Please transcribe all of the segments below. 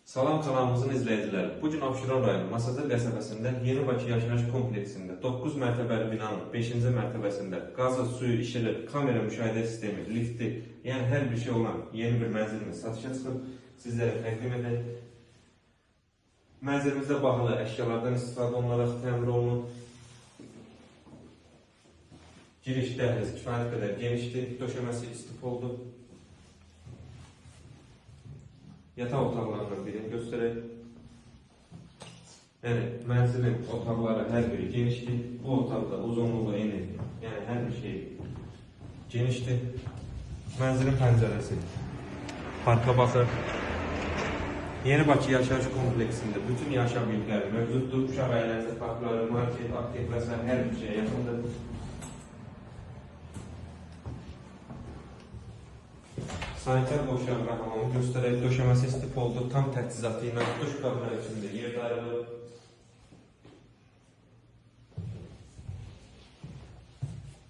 Salam kanalımızın izləyiciləri. Bu gün Abşeron rayonu Masazır qəsəbəsində Yeni Bakı yaşayış kompleksində 9 mərtəbəli binanın 5-ci mərtəbəsində qazı, suyu, işığı, kamera müşahidə sistemi, lifti, yəni hər bir şey olan yeni bir mənzilimiz satışa çıxıb, sizlərə təqdim edək. Mənzilimizdə bahalı əşyalardan istifadə olunaraq təmir olunub. Giriş dəhliz kifayət qədər genişdir, döşəməsi istifoldur. Yataq otaqlarından birini göstərək. Yəni, mənzilin otaqları hər biri genişdir. Bu otaqda uzunluğu, eni, yəni hər bir şey genişdir. Mənzilin pəncərəsi parka baxır. Yeni Bakı yaşayış kompleksində bütün yaşam yükləri mövcuddur. Uşaq əyləncə parkları, market, aptek və sair hər bir şeyə yaxındır. Sanitar qovşağı və hamamı göstərək, döşəməsi istifoldur, tam təchizatı ilə duş kabinə içində yer ayrılır.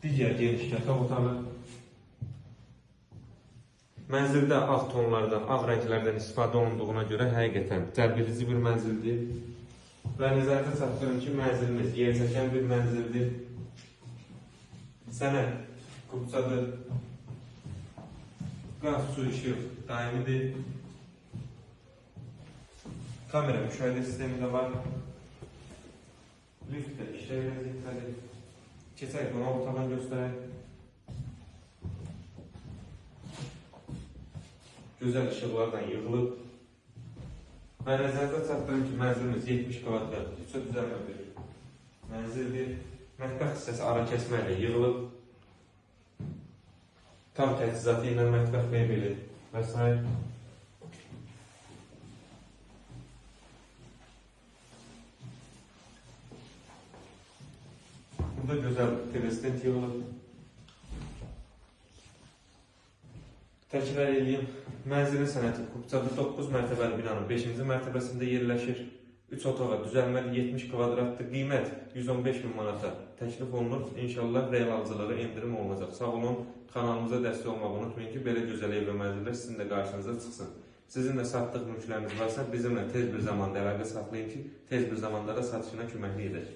Digər geniş yataq otağı. Mənzildə ağ tonlardan, ağ rənglərdən istifadə olunduğuna görə həqiqətən cəlbedici bir mənzildir. Və nəzərinizə çatdırım ki, mənzilimiz yer çəkən bir mənzildir. Sənəd kupçadır. Qaz, su, işıq daimidir. Kamera müşahidə sistemi də var. Lift də işlək vəziyyətdədir. Keçək qonaq otağını göstərək. Gözəl işıqlardan yığılıb. Və nəzərinizə çatdırım ki, mənzilimiz 70 kvadrat 3-ə düzəlmə bir mənzildir. Mətbəx hissəsi ara kəsmə ilə yığılıb. Tam təchizatı ilə mətbəx mebeli və s. Burada gözəl TV-stent yığılıb. Təkrar eləyim. Mənzilin sənəti kupçadır. 9 mərtəbəli binanın 5-ci mərtəbəsində yerləşir. 3 otağa düzəlməli 70 kvadratdır. Qiymət 115 min manata təklif olunur. İnşallah real alıcılara endirim olunacaq. Sağ olun. Kanalımıza dəstək olmağı unutmayın ki, belə gözəl ev və mənzillər sizin də qarşınıza çıxsın. Sizin də satdıq mülkləriniz varsa bizimlə tez bir zamanda əlaqə saxlayın ki, tez bir zamanda da satışına köməklik edək.